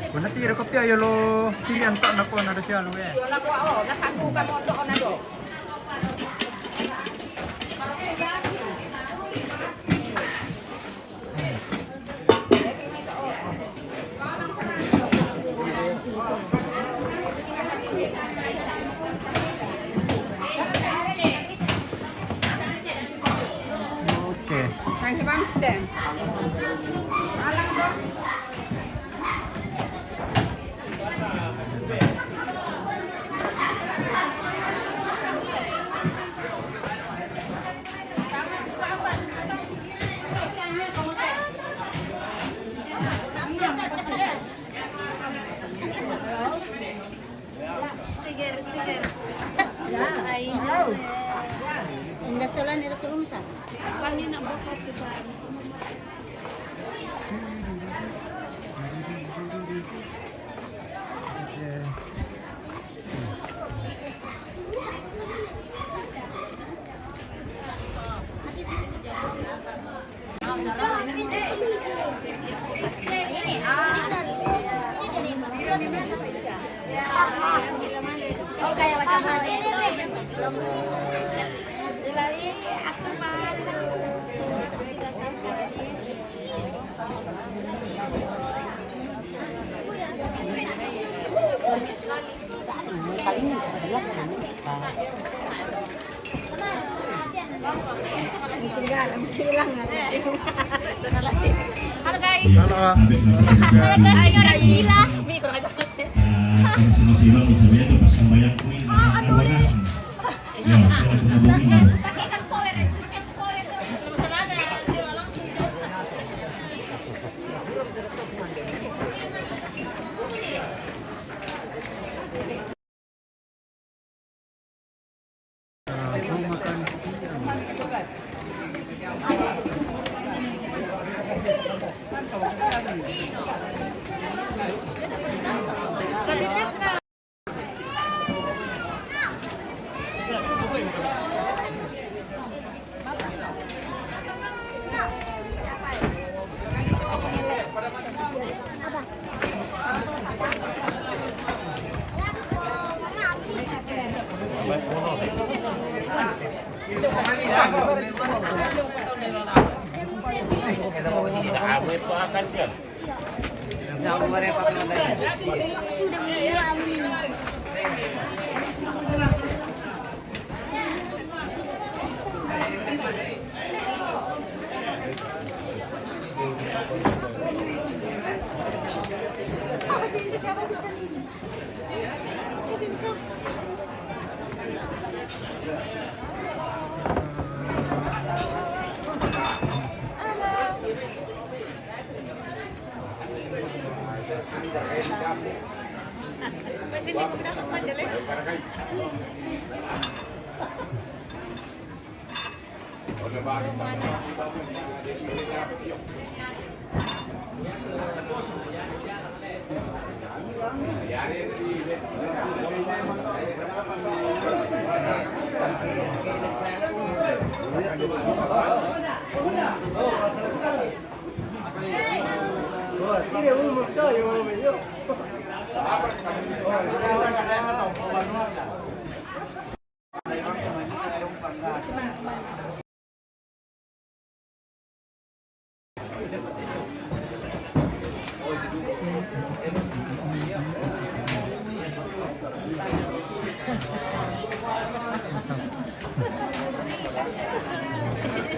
Kuna tira kopi ayo lo pili antak nako nado sia lo eh. Oke. Thank you, Bang Stem. Stiker, stiker. Ay, inda solan ira kurungsa. Halo guys. Halo. Halo guys, ini orang gila. Mi, kurang ajar. Ah, kalau sama si Bang bisa beda pas sembahyang kuih, ah, aduh. Ya, saya kena booming. Pakai ikan power, pakai ikan power. Belum salah ada, dia langsung. Sudah menua.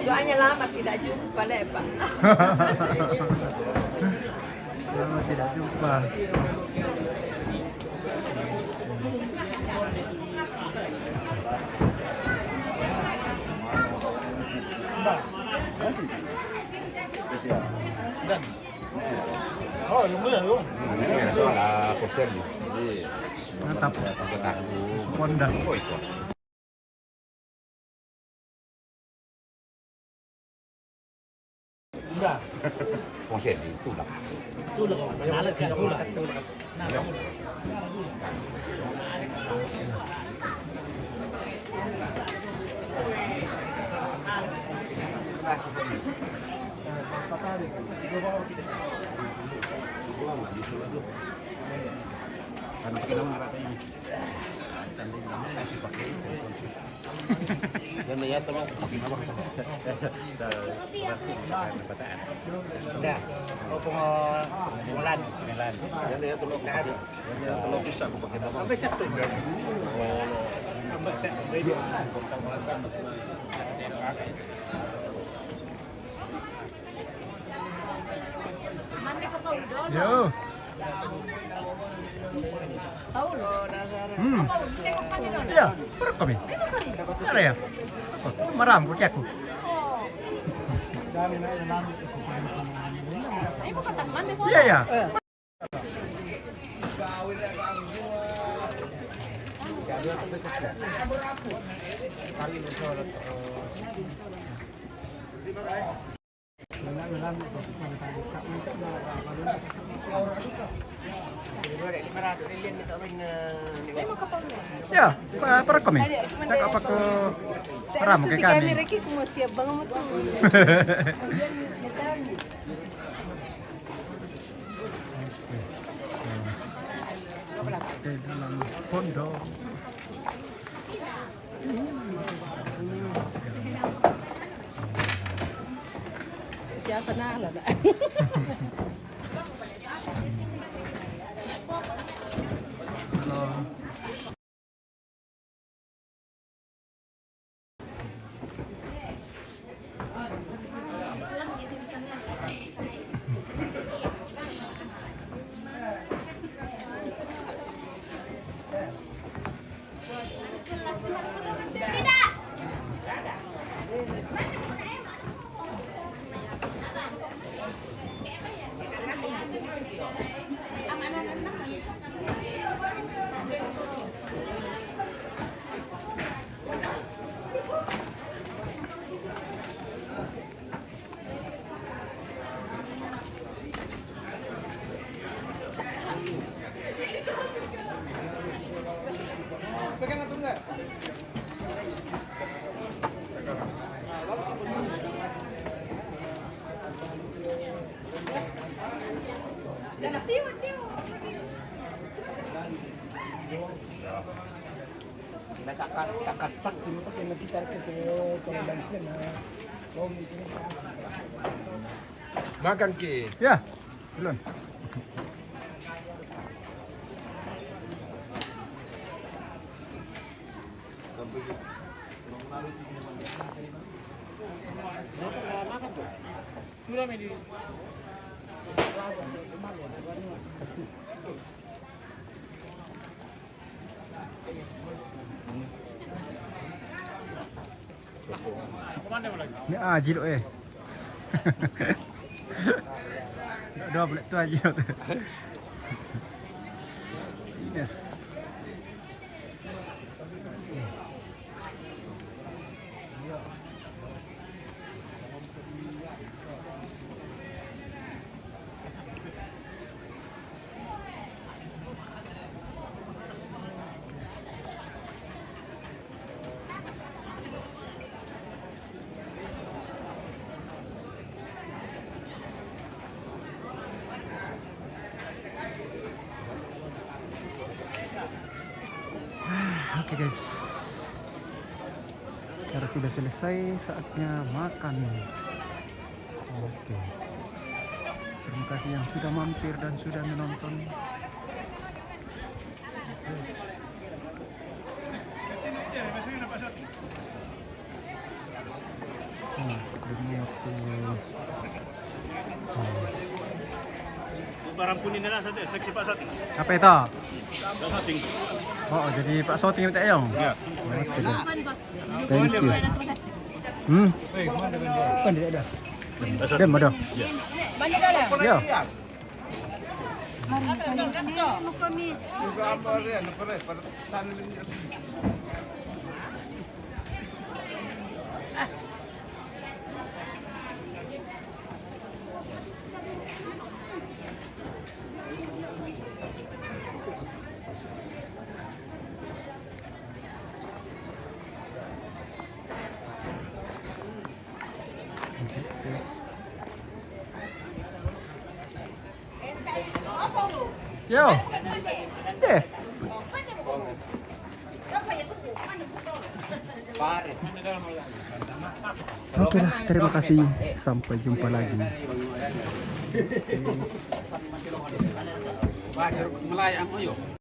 Soalnya lama tidak jumpa, Lepa. Lama tidak jumpa. Oh, yung muna, yung. Ini soal, ah, poster niyo. Mantap. Pagkatapos. Honda. Oh, ito. Poster, tulak. Tulak, tulak. Yan na yata lang, pakinabang. Hindi. O kung, ah, ulan. Ulan. Yan na yata lang, pakinabang. Yan na yata lang, bisa ko pakinabang. Ang bisa to. Oo. Ang bata, baby. Yo. Hmm. Iya, perut kami. Ada ya? Maram, kuciaku. Iya, iya. Ya, pa-, para kami. Saka pa ko para mo kay kami. Kamera ki kuma siya bang mo to. Kay dalam pondo. Siapa na, ala na. Hello. Makan ki. Ya. Belum. Ni ah, jiluk eh. Dua belas tu aja. Yes. Oke, guys. Acara sudah selesai, saatnya makan. Oke. Terima kasih yang sudah mampir dan sudah menonton. Hmm, ini waktu, hmm. Barang kuning na lang sa atin, sexy pa sa atin. Apa itu? Sa atin. Oh, jadi Pak Soting minta yang? Ya. Oke deh. Thank you. Hmm? Kan tidak ada. Dia ada. Ya. Yo. Eh. Oke lah, terima kasih. Sampai jumpa lagi. Mulai, am, ayo.